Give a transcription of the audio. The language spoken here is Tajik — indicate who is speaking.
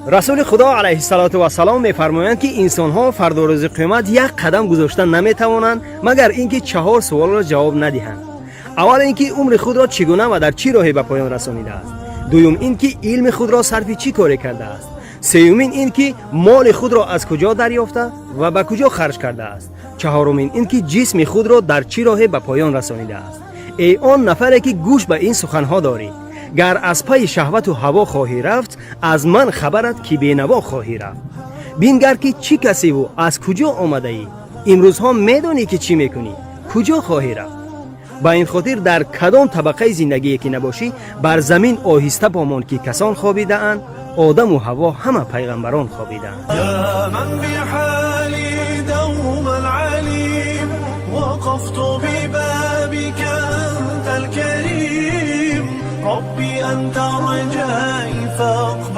Speaker 1: Расули Худо алайҳиссалоту вассалом мефармоянд, ки инсонҳо фардо рӯзи қиёмат як қадам гузошта наметавонанд, магар ин ки чаҳор суолро ҷавоб надиҳанд. Аввал ин ки умри худро чӣ гуна ва дар чӣ роҳе ба поён расонидааст. Дуюм ин ки илми худро сарфи чӣ коре кардааст. Сеюмин ин ки моли худро аз куҷо дарёфта ва ба куҷо харҷ кардааст. Чаҳорумин ин ки ҷисми худро дар чӣ роҳе ба поён расонидааст. Эй он нафаре, ки гӯш ба ин суханҳо дорӣ, гар аз пайи шаҳвату ҳаво хоҳӣ рафт, аз ман хабарат, ки бенаво хоҳӣ рафт. Бингар, ки чӣ касеву аз куҷо омадаӣ. Имрӯзҳо медонӣ, ки чӣ мекунӣ, куҷо хоҳӣ рафт. Ба ин хотир дар кадом табақаи зиндагие ки набошӣ, бар замин оҳиста помон, ки касон хобидаанд, Одаму Ҳаво, ҳама пайғамбарон хобидаанд.
Speaker 2: يا من بحالي دوما عليم، وقفت ببابك، أنت الكريم، ربي أنت رجائي فاقبل.